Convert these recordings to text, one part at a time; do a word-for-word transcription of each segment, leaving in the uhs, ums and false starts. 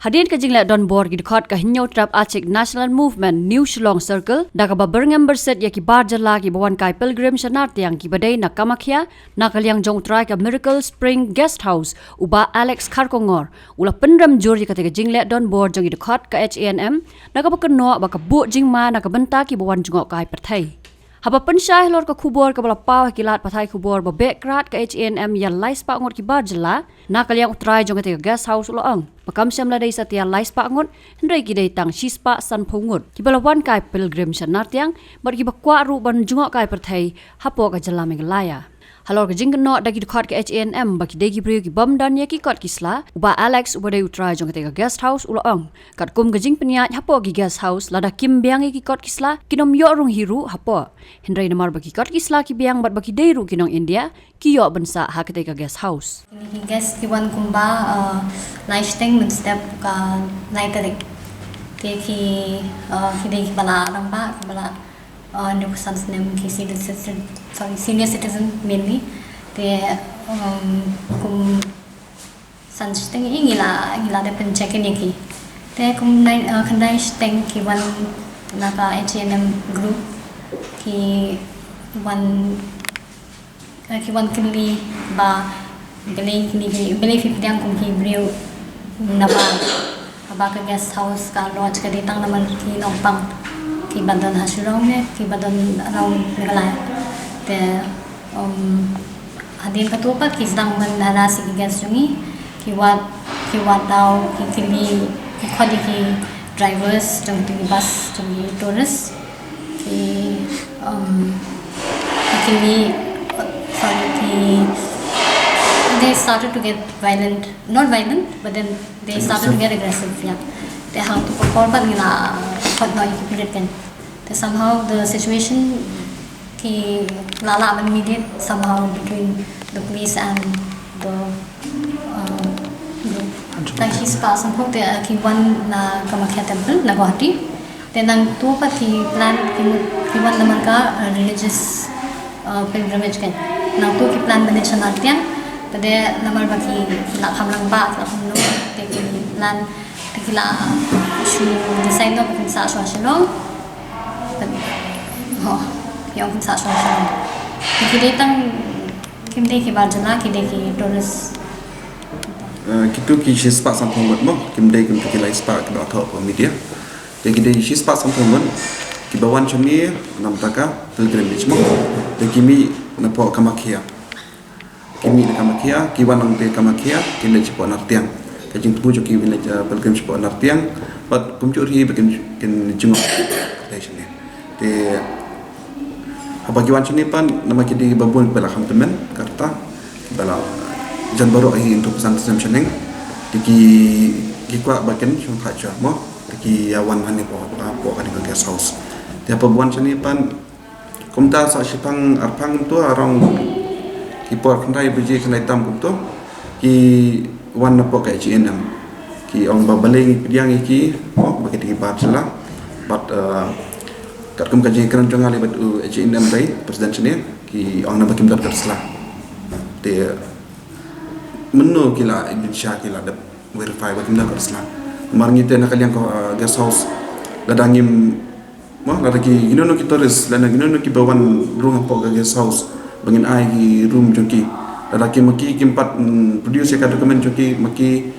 Hadien ka jingleh donbor ki dkhot ka Hynñiewtrep Achik National Movement New Shillong Circle, da kaba byrngem byrsit ïa ki bar jylla kiba wan kai pilgrim sha Nartiang kiba dei na Kamakhia, na ka liang jong u trai ka Miracle Spring Guest House, u Bah Alex Kharkongor, u la pynrem jur ïa kata ka jingleh donbor jong ki dkhot ka H A N M, na kaba kynnoh ba ka buh jingma na ka bynta kiba wan jngoh kai pyrthei. Haba pynshai halor ka khubor kaba la paw ha ki lad pathai khubor ba beh krad ka H A N M ïa lai spah ngut ki bar jylla, na ka liang u trai jong kata ka guest house u la ong ba kam shym la dei satia lai spah ngut, hynrei ki dei tang shi spah sanphew ngut kiba la wan kai pilgrim sha Nartiang, bad kiba kwah ruh ban jngoh kai pyrthei hapoh ka jylla Meghalaya. Halor ka jingkynnoh da ki dkhot ka H A N M ba ki dei ki briew ki bym don ïa ki kot ki sla, u Bah Alex uba dei u trai jong kata ka guest house u la ong, katkum ka jingpynïaid hapoh ki guest house, lada kim biang ïa ki kot ki sla, kin ym ïoh rung hi ruh hapoh. Hynrei namar ba ki kot ki sla ki biang bad ba ki dei ruh ki nong India, ki ïoh ban sah ha kata ka guest house. Kine ki guest ki wan kumba, uh, lai shiteng mynstep ka lai tarik. Te ki, uh, ki dei kiba la rangbah, kiba la, uh, hynñiewphew san snem, ki senior citizen, sorry, senior citizen mainly. Te, um, kum san shiteng hi ngi la, ngi la dep pyncheck in ïa ki. Te kum nai, uh, khyndai shiteng ki wan na ka H A N M group, ki wan, uh, ki wan kylli ba balei kine ki, balei phi pdiang kum ki briew na bar, haba ka guest house, ka lodge ka dei tang namar ki nongpang kiba don ha Shillong ne kiba don around Meghalaya. Te, um, hadien katto pat ki sdang ban harass ïa ki guest jong ngi, ki wad, ki wad daw, ki kylli, ki khot ïa ki drivers jong ki bus, jong ki tourist, ki, um, ki kylli, sorry, ki, they started to get violent, not violent, but then they started to get aggressive, yeah. Te hangtu ka por pat ngi la khot noh ïa ki pulit kan. Te somehow the situation ki la lah ban mediate somehow between the police and the, uh, group. Tang shi spah sanphew te, uh, ki wan na Kamakhya Temple na Guwahati. Te nangtu pat ki plan, ki, ki wan namar ka, uh, religious, uh, pilgrimage kan. Nangtu ki plan ban leit sha Nartiang. Te namar ba ki, ki la kham rangbah, ki la kham no, te ki plan, te ki la shu decide noh ba kin sah shuwa Shillong. Ho, ïa, kin sah shuwa Shillong. Te ki dei tang, kim dei ki bar jylla, ki dei ki tourist. Eh, kitu ki shi spah sanphew ngut mo, kim dei kim tu ki lai spah kiba thoh ha media. Te ki dei shi spah sanphew ngut kiba wan shane na ka bynta ka pilgrimage mo. Te ki mih napoh Kamakhya. Ki mih na Kamakhya, ki wan nangta Kamakhya, ki leit shapoh Nartiang. Ka jingthmu jong ki ban leit, eh, pilgrim shapoh Nartiang. Bad kumjuh hi ba kin, kin jngoh. Te shane. Te haba ki wan shane pat, namar ki dei ba bun ba la kham tymmen, kata ba la jan baroh hi into pesan snem shaneng. Te ki, ki kwah ba kin shong thait shuwa mo. Te ki ïa wan hangne hapoh, hapoh kane ka guest house. Te haba wan shane pat, kumta sa shiphang arphang kumto, around ki por khyndai baje khyndai tam kumto, ki wan napoh ka H A N M. Ki ong ba balei ngi pdiang ïa ki, oh, ba ki dei ki bar jylla. Bad, eh, katkum ka jingkren jong nga lem bad u H A N M dei, president shane, ki ong namar kim don kot sla. Te mynno ki la, eh, ïa sha ki la dep verify ba kim don kot sla. Namar ngi te na ka liang ka, eh, guest house, lada ngim Mo, lada ki, kino kino ki tourist, lada kino kino kiba wan rung hapoh ka guest house, ba ngin ai ki room jong ki. Lada ki ma ki kim pat, mm, produce ïa ka document jong ki, ma ki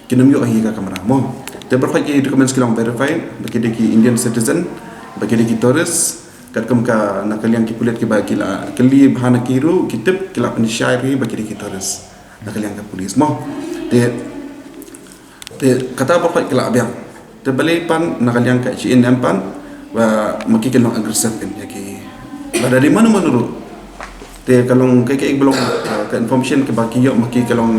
kin ym ïoh hi ka kamra. Mo. Te baroh ki documents ki long verified, ba ki dei ki Indian citizen, ba ki dei ki tourist, katkum ka na ka liang ki pulit kiba ki la kylli bha na ki ruh, ki tip, ki la pynshai ruh ba ki dei ki tourist. Na ka liang ka police. Mo. Te Te kata baroh ki la biang. Te balei pat na ka liang ka H A N M pat, ba ma ki kin long aggressive kin ïa ki. Lada dei mano mano ruh. Te ka long ka, ka, ka ba long, eh, ka information kaba ki ïoh ma ki ka long,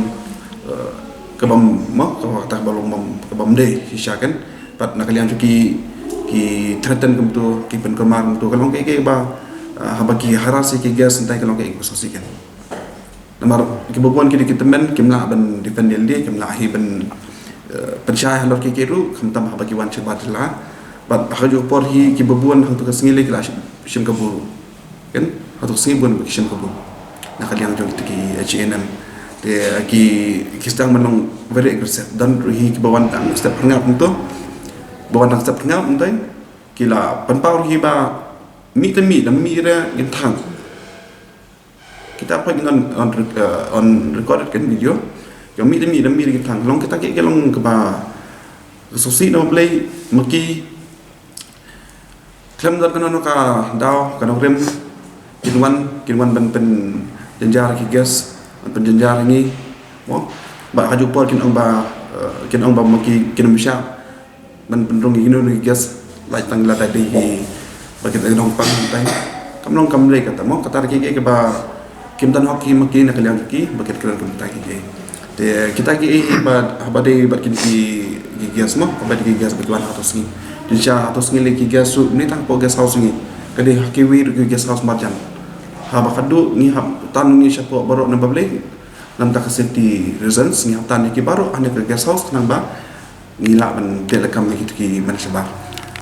eh, ka bym, mo, ka, kata ka ba long bym, ka bym dei shisha kan. Pat na ka liang jong ki, ki threaten kumto, ki pynkulmar kumto, ka long ka, ka ba, eh, haba ki harass ïa ki guest, hynrei ka long ka, ka ba shisha kan. Namar kiba bun ki dei ki tymmen, kim lah ban defend ïalade, kim lah hi ban, eh, pynshai halor kiei kiei ruh, khamtam haba ki wan shabar jylla. Bad ha kajuh ka por hi kiba bun hangto ka sngi lei ki la shim, shim kabu. Kan? Hangto ka sngi bun ki shim kabu. Na ka liang jong kita ki H A N M. Te ki ki sdang ban long very aggressive. Don ruh hi kiba wan tang step pyrngap kumto, ba wan tang step pyrngap kumtai, ki la pynpaw ruh hi ba mih te mih, da mih re ngin thang. Kita pat ngin on, on, uh, on recorded kan video. Ïa mih te mih, da mih re ngin thang. Long kita ki, ki long kaba sngewsih na U Blei, ma ki khlem don kano kano ka daw, ka nongrim, kin wan, kin wan ban pynjynjar ki guest, ban pynjynjar ngi. Mo, ba ha ju por kin ong ba, eh, kin ong ba ma ki kin ym shah ban pynrung ïa kino kino ki guest, lait tang lada dei ki ba ki nongpang tang. Kam long kam lei kata mo, kata ki, ki, ki ba kim don hok ki ma ki na ka liang ki, ba ki kren kumta ki, ki. Te kita ki, eh, ba, haba dei bad kin ki, ki guest mo, haba dei ki guest ba ki wan ha to sngi. Jingshisha ha to sngi lei ki guest ruh mih tang hapoh guest house ngi. Ka dei ha kiwei ruh ki guest house marjan. Haba khadduh ngi hap tan ngi shapoh baroh na ba Blei. Namar ka safety reasons ngi hap tan ïa ki baroh hane ka guest house khnang ba ngi lah ban pynleit lakam ïa ki, ki ban shabar.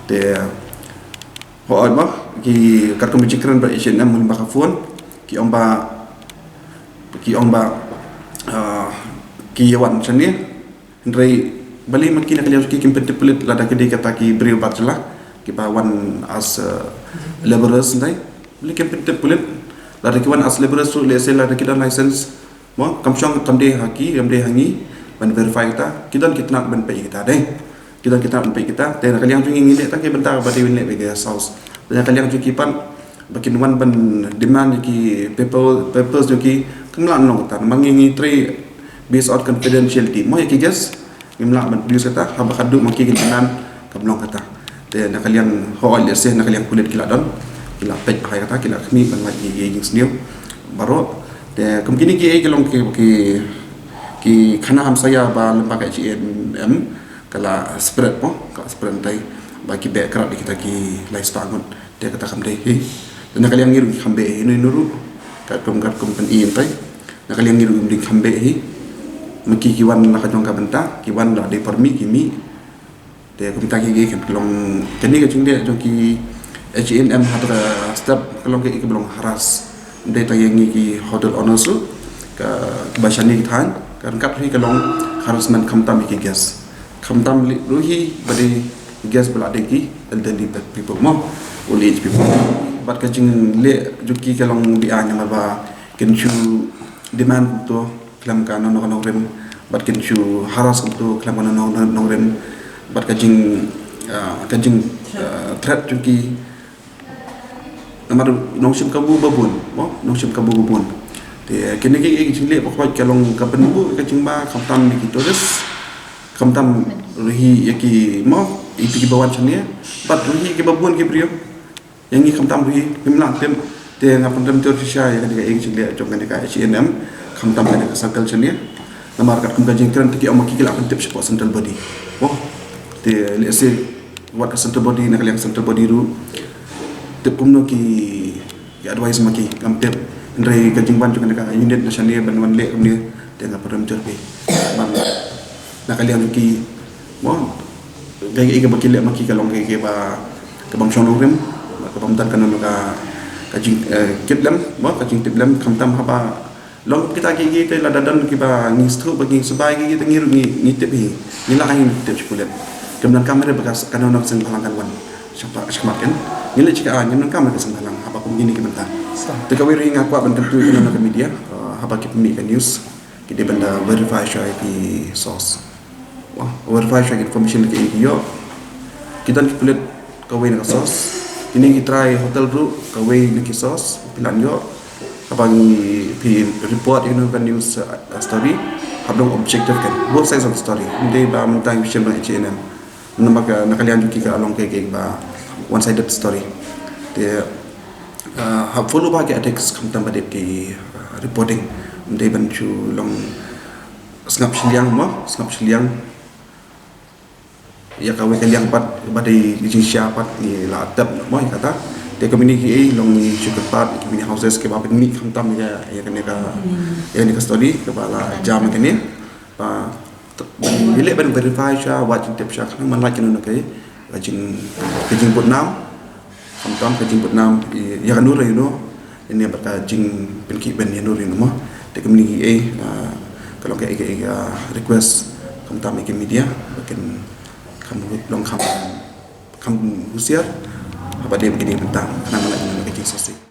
Te hooid mo, ki katkum jingkren bad H and M mynba ka phone, ki ong ba, ki ong ba, ah, ki ïa wan shane. Hynrei balei ma ki na ka liang ki kim pyntip pulit lada ki dei kata ki briew bar jylla kiba wan as, uh, labourers, hynrei balei kim pyntip pulit lada ki wan as labourers ruh, lehse lada ki don license. Mo, kam shong, kam dei ha ki, kam dei ha ngi ban verify kita. Ki don ki tnat ban peit kita, dei. Ki don ki tnat ban peit kita. Te na ka liang jong ngi, ngi leh tang ki bynta ba dei ban leh bad ki guest house. Te na ka liang jong ki pat ba kin wan ban demand ïa ki paper, papers jong ki, kam lah ban long kata. Namar ngi, ngi trei based on confidentiality. Mo, ïa ki guest ngim lah ban produce kata haba khadduh ma ki kin demand kam long kata. Te na ka liang, hooid, lehse na ka liang pulit ki la don, ki la peit bha ïa kata, ki la khmih ban lait ïa ki jingsniew baroh. Te kum kine ki, eh, ki long ki, ki, ki khana hamsaia ba lem bad ka H A N M ka la spread mo, ka la spread tai ba ki beh krad ïa kita ki lai spah ngut. Te kata kam dei hi. Te na ka liang ngi ruh ki kham beh hi, ino ino ruh. Katkum, katkum pyni tai. Na ka liang ngi ruh ngim dei kham beh hi. Ma ki ki wan la ka jong ka bynta, ki wan la dei por mih ki mih. Te kumta ki, ki, ki long kane ka jingleh jong ki H A N M ha ka step ka long ki, ki long harass. Dei tang ïa ngi ki hotel owners ruh, ka, kiba shane ki thaiñ, ka ryngkat ruh hi ka long harassment khamtam ïa ki guest. Khamtam ruh hi ba dei ki guest ba la dei ki elderly people mo, old age people. Bad ka jingleh jong ki ka long biang namar ba kin shu demand kumto khlem kano kano ka nongrim, bad kin shu harass kumto khlem kano kano ka nongrim, bad ka jing, ah, ka jing, ah, threat jong ki namar nongshim kabu ba bun, mo, nongshim kabu ba bun. Te kine ki, ki jingleh ba khot ka long ka pynbun ka jingma khamtam ïa ki tourist, khamtam ruh hi ïa ki mo, ïa ki ba wan shane, bad ruh hi ki ba bun ki briew. Ïa ngi khamtam ruh hi, ngim lah tip. Te nga pynrem jur shisha ïa kane ka, ïa ka jingleh jong kane ka H A N M, khamtam kane ka circle shane. Namar katkum ka jingkren te ki ong ma ki ki la pyntip shapoh central body. Mo, te lehse wat ka central body, na ka liang central body ruh tip kumno ki, ki advice ma ki, ngam tip. Hynrei ka jingwan jong kane ka unit na shane ban wan leh kumne, te nga pynrem jur phi. Ban na ka liang ki, mo, ka, ka, kaba ki leh ma ki ka long ka, kaba, ka bym shong nongrim, ka bym don kano kano ka, ka jing, eh, kit lem, mo, ka jingtip lem, khamtam haba long kita ki, ki, te lada don kiba ngi sngewthuh ba ngi sngewbai ki, ki, te ngi ruh ngi, ngi tip hi, ngi lah hi ngi tip sha pulit. Kim donkam re ba ka, kano kano ka seng bhalang kan wan shakhmat, shakhmat kan. Ngi leh shi ka, ah, ngim donkam re ka seng bhalang haba kum kine ki bynta. Te kawei ruh nga kwah ban kyntu ïa kano kano ka media, eh, haba ki pynmih ka news, ki dei ban da verify shuwa ïa ki source. Mo, verify shuwa ïa ki information ki, ki ïoh. Ki don ki pulit kawei na ka source. Kine ki trai hotel ruh kawei na ki source. Phi lah ïoh. Haba ngi, phi report ïa kano ka news, uh, story, hap long objective kan. Both sides of the story. Ym dei ba mynta ngi shim na H A N M. Namar ka, na ka liang jong ki ka long ka, kaba one sided story. Te, uh, hap follow bha ki ethics khamtam ba dei ki, uh, reporting. Ym dei ban shu long sngap shiliang mo, sngap shiliang. Ïa kawei ka liang pat ba dei jingshisha pat ngi la tep mo ïa kata. Te kumne ki, eh, long ngi shu kyrpad ïa ki media houses kiba pynmih khamtam ïa, ïa kane ka, ïa kane ka story kaba la jam ïa kane. Ba ngi leh ban verify shuwa, wat jingtip shuwa, khnang ban lait kano kano ka, ka jing, ka jingbud nam. Khamtam ka jingbud nam ïa, ïa kano ruh ïa uno, ïa ne bad ka jingpynkhih ban ïa uno ruh ïa uno mo. Te kumne ki, eh, ah, Ka long ka, ka, ka request kumta ïa ki media ba kin kham long kham, kham husiar haba dei ba ki dei bynta khnang ba la ïoh ka jingsngewsih.